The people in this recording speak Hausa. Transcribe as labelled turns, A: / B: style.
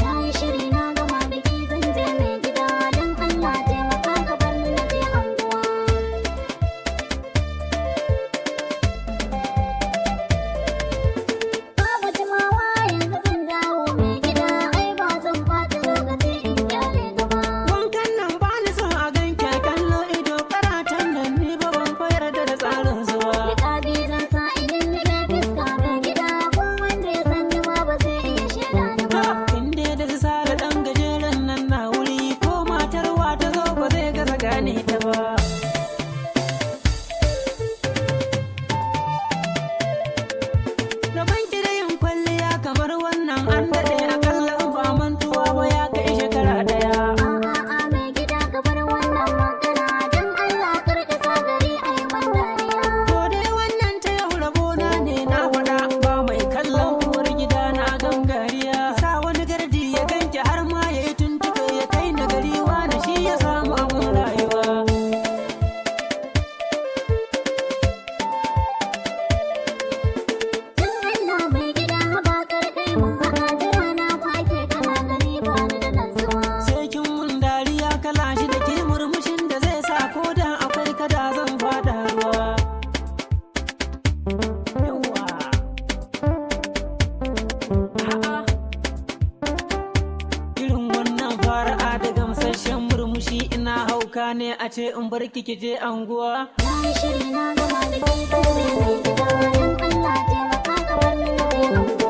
A: Na yi shiri na gama, biki zan je mai gida, don Allah taimaka ka bar ni na je anguwa. Babu jimawa yanzu zan dawo mai gida, ai ba zan ɓata lokaci in kyale gaba.
B: Wankan nan ba ni son a ganke kallo ido, karatan nan ni ba ban fa yarda da tsarin su ba.
A: Niƙabi zan sa in lullube fuska mai gida, ko wanda ya san ni ma ba zai iya shaida ni ba.
B: In dai da su sare ɗan gajeren nan na wuri, ko matar wa ta zo ba zai gaza gane ta ba. Rabon ki da yin kwalliya kamar wannan an daɗe, akalla in ba mantuwa ba ya kai shekara 1.
A: A'a mai gida, ka bar wannan magana, don Allah kar ka sa gari a yi man dariya.
B: To dai wannan ta yau rabona ne na faɗa, ba mai kallon uwar gida na gangariya. Sa wani gardi ya ganki har ma ya yi tuntuɓe ya kai na gari, wani shi ya samu abun rayuwa.
A: Don Allah mai gida, haba kar kai mun haka, jira na fa ake kana gani ba ni da nutsuwa.
B: Sai kin mun dariya kala shi da ke murmushin da zai sa ko da akwai kada zan fada ruwa. Yawwa. A'a. Irin wannan fara'a da gamsasshen murmushi, ina hauka ne a ce in bar ki ki je anguwa.
A: Na yi shiri na gama, biki zan je mai gida, don Allah taimaka ka bar ni na je anguwa.